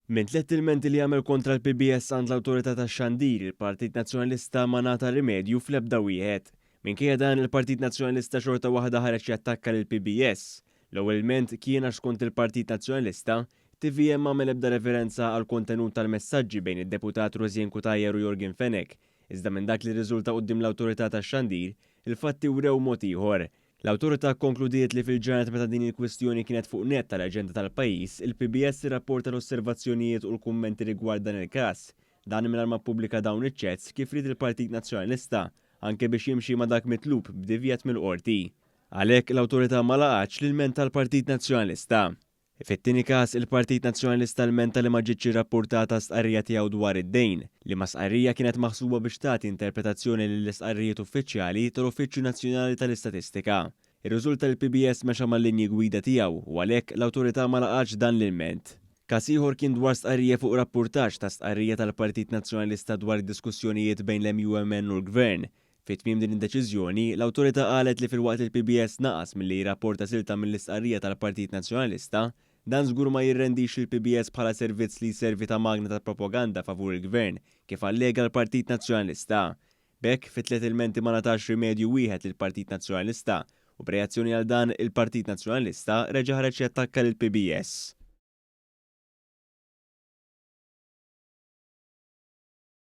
Minn tlett ilmenti li għamel kontra l-PBS għand l-Awtorità tax-Xandir, il-Partit Nazzjonalista ma ngħata rimedju fl-ebda wieħed. Minkejja dan, il-Partit Nazzjonalista xorta waħda ħareġ jattakka lill-PBS. L-ewwel ilment kien għax skont il-Partit Nazzjonalista, tvm m'għamel ebda referenza għall-kontenut tal-messaġġi bejn id-Deputat Rosianne Cutajar u Yorgen Fenech. Iżda minn dak li rriżulta quddiem l-Awtorità tax-Xandir, il-fatti wrew mod ieħor. L-Awtorità kkonkludiet li fil-ġranet meta din il-kwistjoni kienet fuq nett tal-aġenda tal-pajjiż, il-PBS irrapporta l-osservazzjonijiet u l-kummenti rigward dan il-każ. Dan mingħajr ma ppubblika dawn iċ-chats kif ried il-Partit Nazzjonalista, anke biex jimxi ma' dak mitlub b'divjet mill-Qorti. Għalhekk, l-Awtorità ma laqgħetx l-ilment tal-Partit Nazzjonalista. Fit-tieni każ, il-Partit Nazzjonalista lmenta li ma ġietx irrappurtata stqarrija tiegħu dwar id-dejn, liema stqarrija kienet maħsuba biex tagħti interpretazzjoni lill-istqarrijiet uffiċjali tal-Uffiċċju Nazzjonali tal-Istatistika. Irriżulta li l-PBS mexa mal-linji gwida tiegħu u għalhekk l-Awtorità ma laqgħetx dan l-ilment. Każ ieħor kien dwar stqarrija fuq rappurtaġġ ta' stqarrija tal-Partit Nazzjonalista dwar id-diskussjonijiet bejn l-MUMN u l-Gvern. Fi tmiem din id-deċiżjoni, l-Awtorità qalet li filwaqt li l-PBS naqas milli jirrapporta silta mill-istqarrija tal-Partit Nazzjonalista, dan żgur ma jirrendix lill-PBS bħala servizz li jservi ta' magna ta' propaganda favur il-Gvern, kif allega l-Partit Nazzjonalista. B'hekk, fi tliet ilmenti ma ngħatax rimedju wieħed lill-Partit Nazzjonalista u b'reazzjoni għal dan, il-Partit Nazzjonalista reġa' ħareġ jattakka lill-PBS.